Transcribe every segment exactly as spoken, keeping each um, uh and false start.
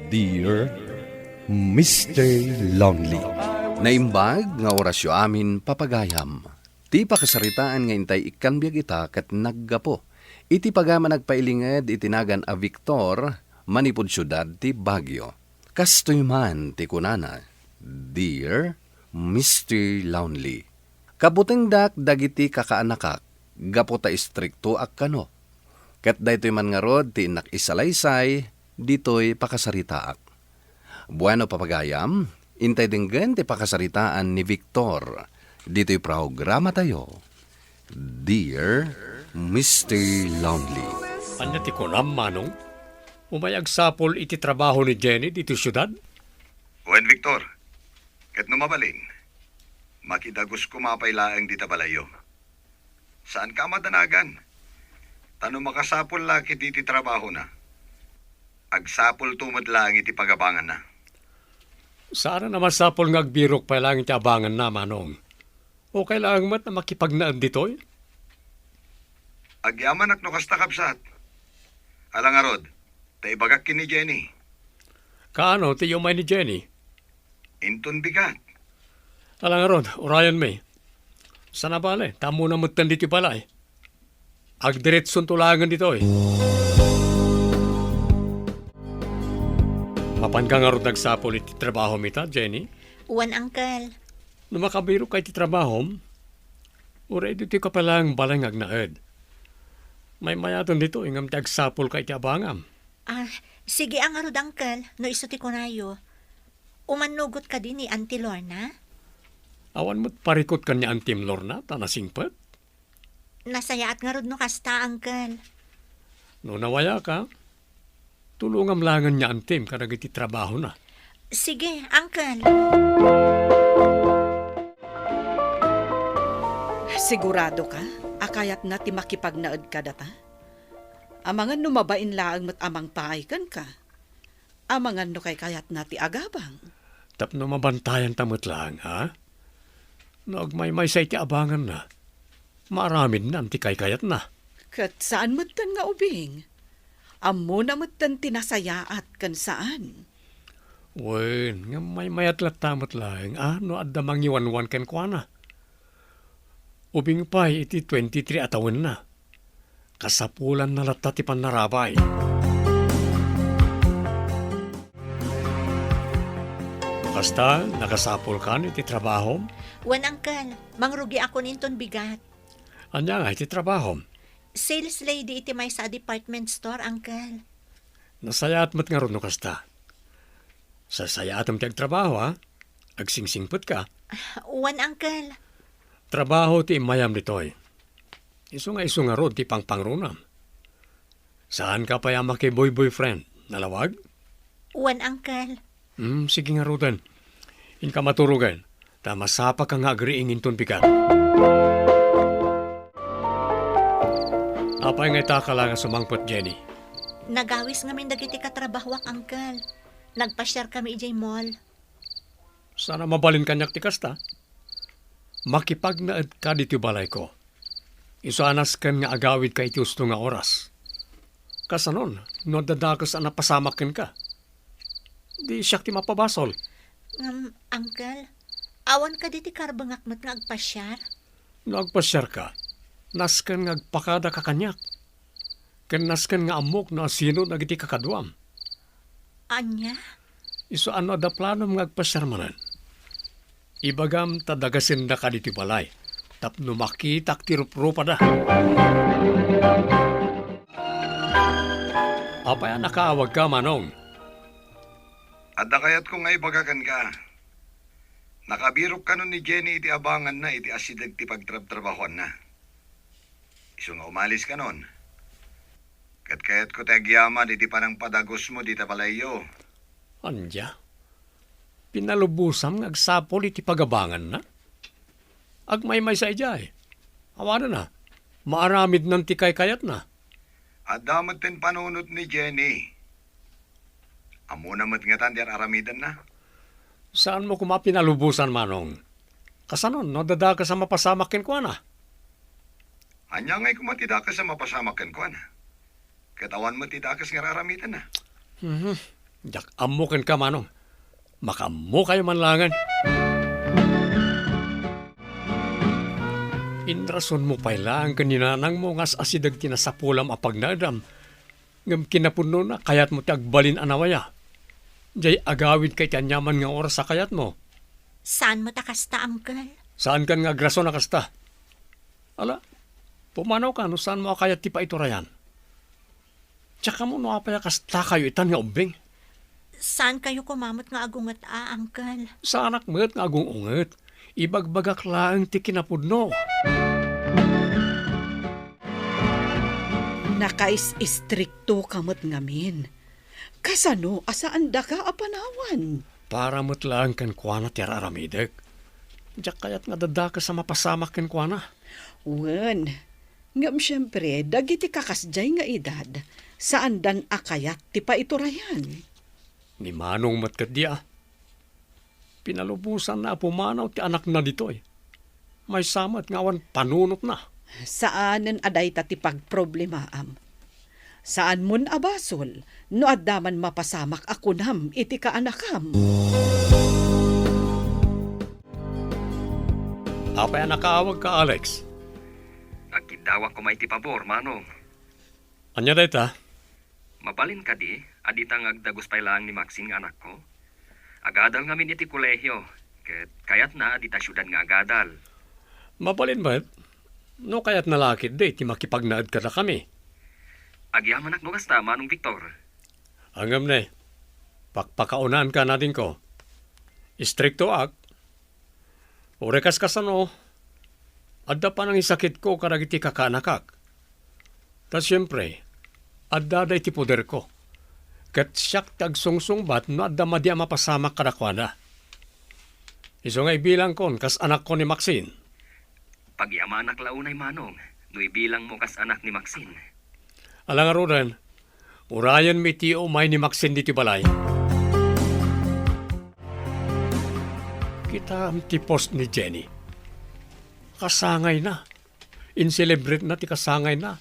Dear Mister Lonely. Naimbag nga orasyo amin, papagayam. Ti pakasaritaan nga intay ikkan biag ita ket naggapu iti pagayam a nagpailinged iti nagan a Victor manipud siudad ti Baguio. Kastoy man ti kunana, "Dear Mister Lonely, kabutengdak dagiti kakaanakak gapu ta istriktoak kano. Ket daytoy man ngarud ti innak isalaysay ditoy pakasaritaak." Bueno, papagayam, intay denggen ti pakasaritaan ni Victor ditoy programatayo, Dear Mister Lonely. Ania ti kunam, Manong? Umay agsapul iti trabaho ni Jenny ditoy siudad? Wen, Victor. Ket no mabalin, makidagus koma pay laeng dita balayyo. Saanka a madanagan. Ta no makasapul la ketdi ti trabahona, agsapulto met laeng iti pagabanganna. Saan a masapul nga agbirok pay laeng iti abanganna, Manong. Okay laeng met a makipagnaed ditoy. Agyamanak no kasta, kabsat. Ala ngarud, ta ibagak ken ni Jenny. Kaano ti umay ni Jenny? Inton bigat. Ala ngarud, urayenmi. Saan a bale, ta ammona metten ditoy balay. Agdiretsonto laengen ditoy. Mapanka ngarud agsapul iti trabahom ita, Jenny? Wen, Uncle. No makabirokka iti trabahom, uray ditoyka pay laeng balay nga agnaed. Maymayaten ditoy ngem ti agsapulka iti abangam. Ah, sige a ngarud, Uncle, no isu ti kunayo. Umannugot kadi ni Auntie Lorna? Awan met parikut ken ni Auntie Lorna ta nasingpet? Nasayaat ngarud no kasta, Uncle. No nawayaka, tulongam laengen ni Auntie kadagiti trabahona. Sige, Uncle. Siguradoka a kayatna ti makipagnaed kadata? Amangan no mabain laeng met a mangpaay kenka. Amangan no kaykayatna ti agabang. Tapno mabantayanta met laeng, ha? No agmaymaysa iti abanganna, maaramidnan ti kaykayatna. Ket saan metten nga ubing. Ammona metten ti nasayaat ken saan. Wen, ngem maymayat latta met laeng, a, no adda mangiwanwan kenkuana. Ubing pay iti twenty-three a tawenna. Kasapulanna latta ti pannarabay. Kasta, nakasapulkan iti trabahom? Wen, Uncle. Mangrugiakon inton bigat. Ania nga iti trabahom? Sales lady iti maysa a department store, Uncle. Nasayaat met ngarud no kasta. Saysayaatem ti agtrabaho, a? Agsingsingpetka. Wen, Uncle. Trabaho ti immayam ditoy. Isu nga isu ngarud ti pangpangrunam. Saanka pay a makiboy-boyfriend, nalawag? Wen, Uncle. Hmm, sige ngaruden. Inka maturogen, ta masapaka nga agriing inton bigat. Apay nga itaka la nga sumangpet, Jenny? Nagawis ngamin dagiti katrabahoak, Uncle. Nagpasiar kami idiay mall. Saan a mabalin kaniak ti kasta. Makipagnaedka ditoy balayko. Isu a nasken nga agawidka iti husto nga oras. Kasanon, no adda dakes a napasamak kenka? Di siak ti mapabasol. Ngem, Uncle, awan kadi ti karbengak met nga agpasiar? No agpasiarka, nasken nga agpakadaka kaniak. Ken nasken nga ammok no asino dagiti kakaduam. Ania? Isu a no adda planom nga agpasiar manen, ibagam ta dagasendaka ditoy balay tapno makitak ti rupropada. Apay a nakaawagka, Manong? Adda kayatko nga ibaga kenka. Nakabirok kano ni Jenny iti abanganna iti asideg ti pagtrabtrabahoanna. Isu nga umalis kanon. Ket kayatko ti agyaman iti panangpadagusmo dita balayyo. Ania? Pinalubosam nga agsapul iti pagabanganna? Agmaymaysa idiay. Awanen a, maaramidnan ti kaykayatna. Adda met ti panunot ni Jenny. Ammona met ngatan ti ar-aramidenna. Saanmo koma pinalubosan, Manong? Kasanon no adda dakes a mapasamak kenkuana? Ania ngay koma ti dakes a mapasamak kenkuana? Ket awan met ti dakes nga ar-aramidenna. Mhm. Diak ammo kenka, Manong. Makaammokayo man laengen. Inrasonmo pay laeng ken ni nanangmo nga as-asideg ti nasapulam a pagnaedam, ngem kinapudnona, kayatmo ti agbalin a nawaya. Diay agawidka iti aniaman nga oras a kayatmo. Saan met a kasta, Uncle. Saankan nga agrason a kasta. Ala, pumanawka no saanmo a kayat ti paiturayan. Diak ammo no apay a kastakayo itan nga ubbing. Saankayo koma met nga agunget a, Uncle? Saanak met nga agung-unget. Ibagbagak laeng ti kinapudno. Nakais-istriktoka met ngamin. Kasano a saandaka a panawan? Para met laeng kenkuana ti ar-aramidek. Diak kayat nga dadakes a mapasamak kenkuana. Wen, ngem siempre, dagiti kakasdiay nga edad, saandan a kayat ti paiturayan. Ni Manong met ketdi a. Pinalubosanna a pumanaw ti anakna ditoy. Maysa met nga awan panunotna. Saanen a dayta ti pagproblemaam. Saanmon a basol no adda man mapasamak a kunam iti kaanakam. Apay a nakaawagka, Alex? Agkiddawak koma iti pabor, Manong. Ania dayta? Mabalin kadi a dita nga agdagus pay laeng ni Maxine nga anakko? Agadal ngamin iti kolehio, ket kayatna a dita siudad nga agadal. Mabalin met, no kayatna la ketdi ti makipagnaed kadakami. Agyamanak no kasta, Manong Victor. Ngem ne, pakpakaunanka, nadingko. Istriktoak. Uray kas kasano, adda panangisakitko kadagiti kakaanakak. Ta siempre, adda dayta iti poderko. Ket siak ti agsungsungbat no adda madi a mapasamak kadakuada. Isu nga ibilangkon kas anakko ni Maxine. Pagyamanak la unay, Manong, no ibilangmo kas anak ni Maxine. Ala ngaruden, urayenmi ti umay ni Maxine ditoy balay. Kitaem ti post ni Jenny. Kasangayna. Inselebratna ti kasangayna.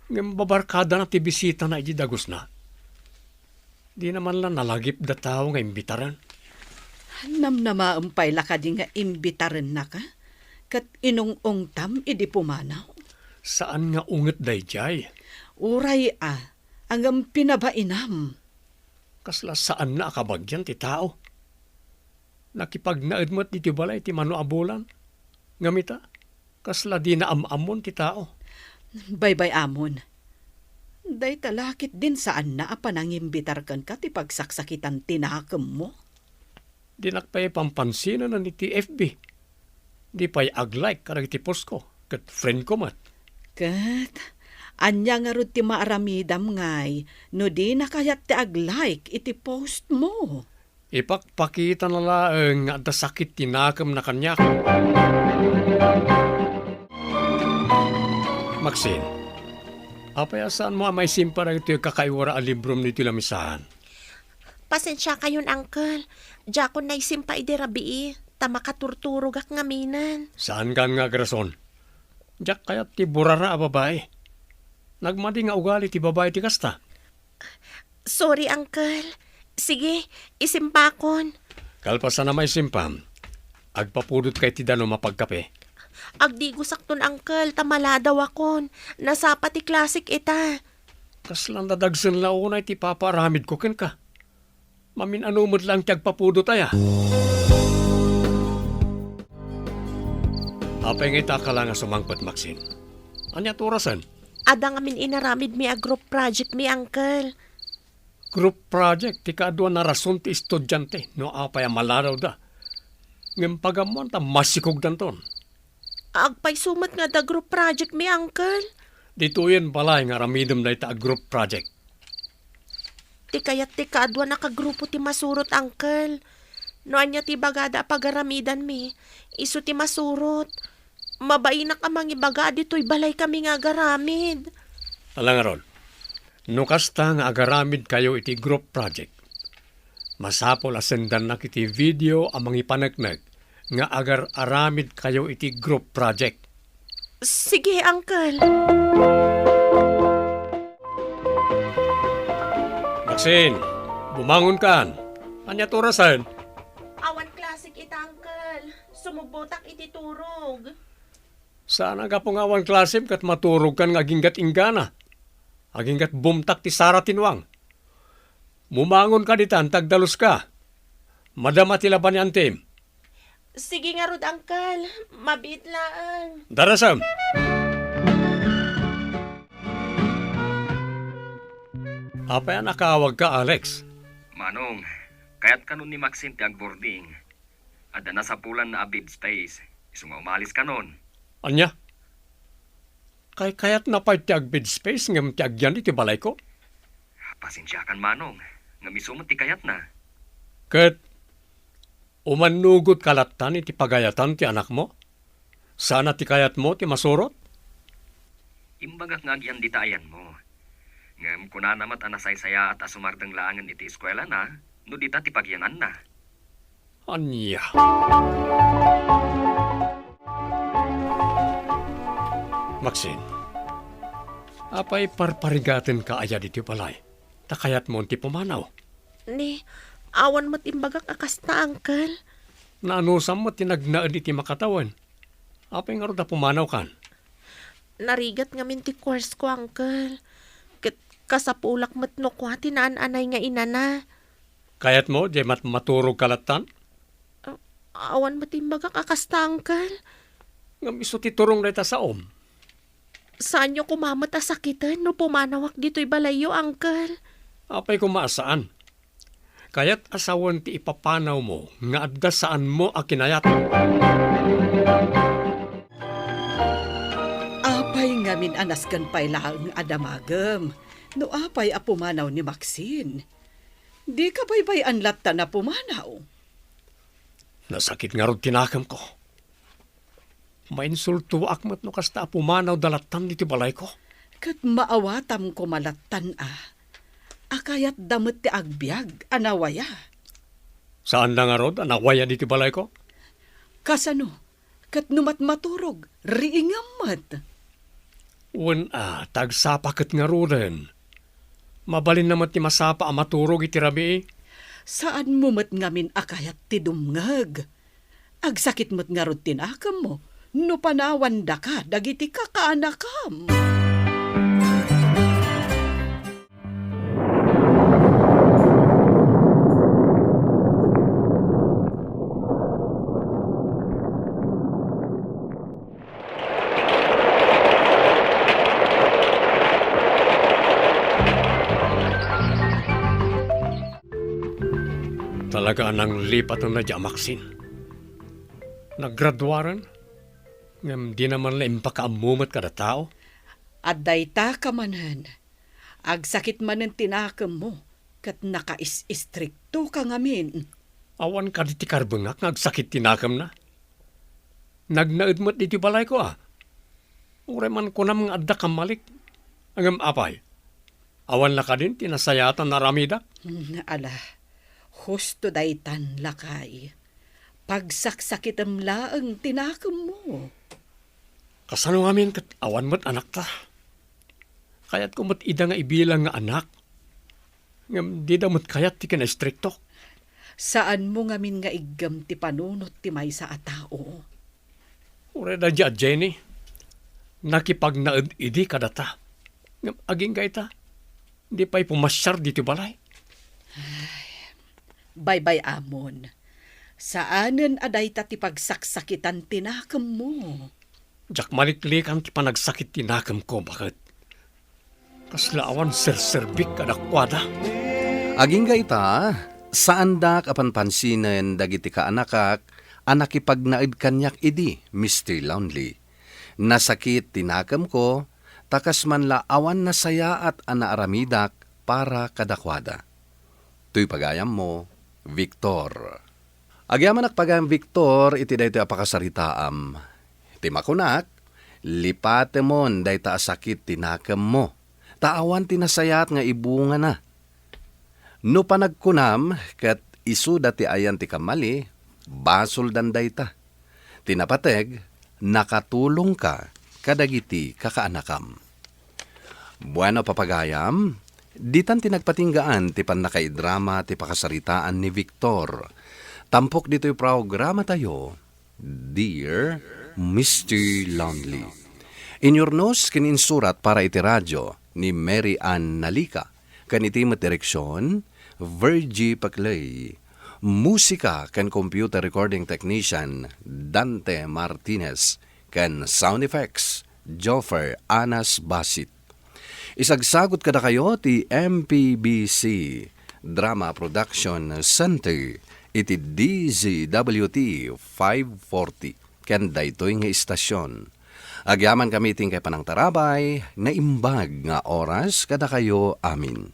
Ngem babarkadana ti bisitana iti dagusna. Dina man la nalagipda tao nga imbitaren. Namnamaem pay la kadi nga imbitarennaka? Ket inung-ungtam idi pumanaw? Saan nga unget daydiay. Uray a, ngem pinabainam. Kasla saanna a kabagian ti tao. Nakipagnaed met ditoy balay ti mano a bulan. Ngem ita, kasla dina am-ammon ti tao. Baybay-amon. Dayta la ketdin saanna a panangimbitar kenka ti pagsaksakitan ti nakemmo. Dinak pay pampansinan iti F B. Di pay ag-like kadagiti postko, ket friendko met. Ket ania ngarud ti maaramidam ngay no dina kayat ti ag-like iti postmo? Ipakpakitana laeng nga adda sakit ti nakemna kaniak. Maxine, apay a saanmo a maisimpa dagitoy kakaiwara a librom ditoy lamisaan? Pasensiakayon, Uncle. Diakon naisimpa idi rabii, ta makaturturogak ngaminen. Saankan nga agrason. Diak kayat ti burara a babai. Nagmadi nga ugali ti babai ti kasta. Sorry, Uncle. Sige, isimpakon. Kalpasan a maisimpam, agpapudotka iti danum a pagkape. Agdigosakton, Uncle, ta maladawakon. Nasapa ti klasik ita. Kasla nadagsen la unay ti ipapaaramidko kenka. Mamin-ano met laeng ti agpapudot aya. Apay nga ita ka la nga sumangpet, Maxine? Ania ti orasen? Adda ngamin inaramidmi a group project mi, Uncle. Group project ti kaaduan a rason ti estudiante no apay a maladawda. Ngem pagammoan ta masikogdanton. Agpayso met nga adda group project mi, Uncle. Ditoyen balay nga aramidem dayta a group project. Ti kayat ti kaaduan a kagrupo ti masurot, Uncle. No ania ti ibagada a pagaramidanmi, isu ti masurot. Mabainak a mangibaga a ditoy balay kami nga agaramid. Ala ngarud, no kasta nga agaramidkayo iti group project, masapul a sendannak iti video a mangipaneknek nga agar-aramidkayo iti group project. Sige, Uncle. Maxine, Bumangon kan. Ania ti orasen? Awan klasek ita, Uncle. Sumubbotak iti turog. Saan a gapu nga awan klasem ket maturogkan nga aginggat inggana. Aginggat bumtak ti sara ti nuang. Bumangon ka ditan, tagdaluska. Madama ti laban ni antim. Sige ngarud, Uncle. Mabiit laeng. Darasem! Apay a nakaawagka, Alex? Manong, kayat kanon ni Maxine ti agboarding. Adda nasapulanna a bed space. Isu nga umalis kanon. Ania? Kaykayatna pay ti agbed space ngem ti agyan iti balayko? Pasensiakan, Manong, ngem isu met ti kayatna. Ket umannugot ka lattan iti pagayatan ti anakmo? Saan a ti kayatmo ti masurot? Imbagak nga agyan dita ayanmo. Ngem kunana met a nasaysayaat a sumardeng laengen iti eskuelana no dita ti pagyananna. Ania? Maxine, apay parparigatenka aya ditoy balay? Ta kayatmon ti pumanaw? Ni, awan met imbagak a kasta, Uncle. Naanusam met ti nagnaed iti makatawen. Apay ngarud a pumanawkan? Narigat ngamin ti course ko, Uncle. Ket kasapulak met no kua ti naan-anay nga inana. Kayatmo, diay mat-, maturog ka lattan? A-, awan met imbagak a kasta, Uncle. Ngem isu ti turong dayta saom. Saanyo koma met a sakiten no pumanawak ditoy balayyo, Uncle? Apay koma a saan? Kayat a sawen ti ipapanawmo nga adda saanmo a kinayat. Apay ngamin a nasken pay laeng a damagem no apay a pumanaw ni Maxine? Dika baybay-an lattan a pumanaw. Nasakit ngarud ti nakemko. Mainsultoak met no kasta a pumanawda lattan ditoy balayko. Ket maawatam koma lattan a, a kayatda met ti agbiag a nawaya. Saanda ngarud a nawaya ditoy balayko? Kasano? Ket no matmaturog, riingem met. Wen a, ta agsapa ket ngaruden. Mabalinna met ti masapa a maturog iti rabii. Saanmo met ngamin a kayat ti dumngeg. Agsakit met ngarud ti nakemmo no panawandaka dagiti kakaanakam. Talaga a nanglipatenna diay a Maxine. Naggraduaren, ngem dina man la impakaammo met kada tao. Adda ita ka manen. Agsakit manen ti nakemmo, ket nakaisisrikto ka ngamin. Awan kadi ti karbengak nga agsakit ti nakemna? Nagnaed met ditoy balayko a. Uray man kunam nga adda kammalik. Ngem apay, awan la kadin ti nasayaatan a aramidak? Hmm, ala, husto daytan, lakay. Pagsaksakitem laeng ti nakemmo. Kasano ngamin ket awan met anakta? Kayatko met ida nga ibilang nga anak. Ngem dida met kayat ti kinaistriktok. Saanmo ngamin nga iggem ti panunot ti maysa a tao. Uray da Jenny, nakipagnaed idi kadata. Ngem agingga ita, di pay pumasiar ditoy balay. Baybay-amon, saanen a dayta ti pagsaksakitan ti nakemmo. Diak maliklikan ti panagsakit ti nakemko, baket. Kasla awan serserbik kadakuada. Agingga ita, saandak a panpansinen dagiti kaanakak a nakipagnaed kaniak idi, Mister Lonely. Nasakit ti nakemko, ta kas man la awan nasayaat a naaramidak para kadakuada. Toy pagayammo, Victor. Agyamanak pagayam Victor iti daytoy a pakasaritaam. Ti makunak, lipatemon dayta a sakit ti nakemmo, ta awan ti nasayaat nga ibungana. No panagkunam ket isuda ti ayan ti kammali, basoldan dayta. Ti napateg, nakatulongka kadagiti kakaanakam. Bueno, papagayam, Ditan ti nagpatinggaan ti pannakaidrama ti pakasaritaan ni Victor. Tampok ditoy programatayo, Dear Mister Lonely. Inyurnos ken insurat para iti radio ni Mary Ann Nalica, ken iti met direksion, Virgie Paclay. Musika ken computer recording technician, Dante Martinez, ken sound effects, Joffer Anas Basit. Isagsagut kadakayo ti M P B C Drama Production Center iti D Z W T five forty ken daytoy nga istasyon. Agyamankami iti inkay panangtarabay, naimbag nga oras kadakayo amin.